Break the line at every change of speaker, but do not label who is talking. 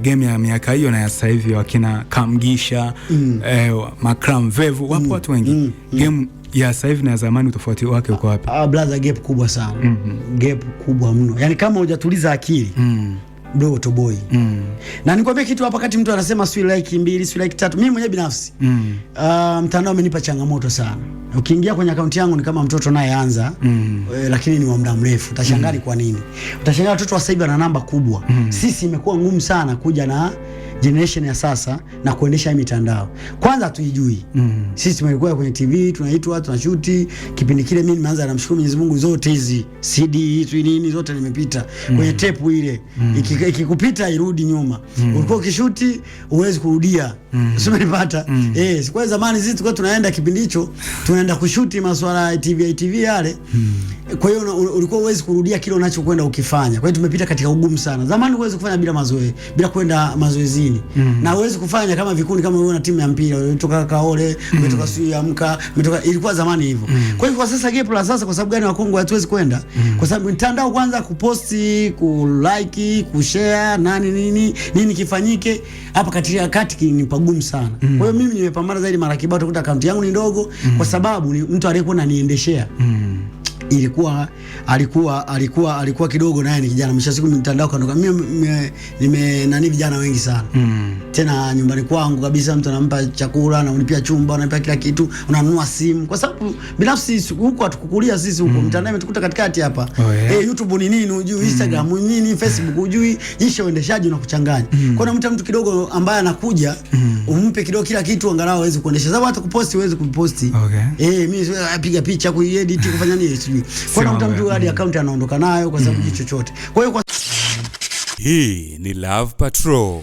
Game ya miaka hiyo na ya sasa hivi, wakina Kamgisha, Makram Vevu, wapo watu wengi. Game ya sasa hivi na ya zamani, utofauti wake uko wapi?
Ah, brother, gap kubwa sana. Gap kubwa mno. Yaani kama hujatuliza akili, bro, utoboi. Na nikwambie kitu hapa, kati mtu anasema sijui like mbili, sijui like tatu. Mimi mwenyewe binafsi, mtandao umenipa changamoto sana. Ukiingia kwenye akaunti yangu ni kama mtoto nayeanza, lakini ni wa muda mrefu. Utashangaa ni kwa nini. Utashangaa watoto wa sasa hivi wana namba kubwa. Sisi imekuwa ngumu sana kuja na generation ya sasa na kuendesha hii mitandao. Kwanza hatuijui. Sisi tumekuwa kwenye TV, tunaitwa, tunashuti. Kipindi kile mimi nimeanza, namshukuru Mwenyezi Mungu, zote hizi CD hizi nini zote nimepita. Kwenye tape ile ikikupita irudi nyuma. Ulikuwa ukishuti huwezi kurudia. Sio, umenipata? Eh, kwa zamani sisi tulikuwa tunaenda, kipindi hicho tunaenda kushuti masuala ya TV TV yale. Kwa hiyo ulikuwa huwezi kurudia kile unachokwenda ukifanya. Kwa hiyo tumepita katika ugumu sana. Zamani huwezi kufanya bila mazoezi, bila kwenda mazoezini. Na huwezi kufanya kama vikundi, kama wewe una timu ya mpira, umetoka Kaole, umetoka sijui Amka, umetoka, ilikuwa zamani hivyo. Kwa hiyo kwa sasa, gap la sasa, kwa sababu gani wakongwe hatuwezi kwenda? Kwa sababu mtandao, kwanza kuposti, kulike, kushare, nani nini nini kifanyike hapa katika kati ni pagumu sana. Kwa hiyo mimi nimepambana zaidi, mara kibao utakuta akaunti yangu ni ndogo kwa sababu ni mtu aliyekuwa ananiendeshea ilikuwa alikuwa kidogo naye ni kijana. Mwisho siku mtandao kaondoka. Mimi nime nani vijana wengi sana. Tena nyumbani kwangu kabisa, mtu anampa chakula, anamlipia chumba, anampa kila kitu, unanunua simu, kwa sababu binafsi huko hatukukulia sisi huko, mtandao imetukuta katikati hapa.
Oh, yeah.
Eh, YouTube ni nini hujui, Instagram ni nini, Facebook hujui, jinsi ya uendeshaji unakuchanganya. Kwa hiyo mtu kidogo ambaye anakuja, umpe kidogo kila kitu angalau aweze kuendesha. Sababu hata kuposti huwezi kuposti. Eh, mimi piga picha, kuedit, kufanya nini sijui. Kwa hiyo mtu hadi account anaondoka nayo kwa sababu chochote. Kwa hiyo kwa
Hii ni Love Patrol.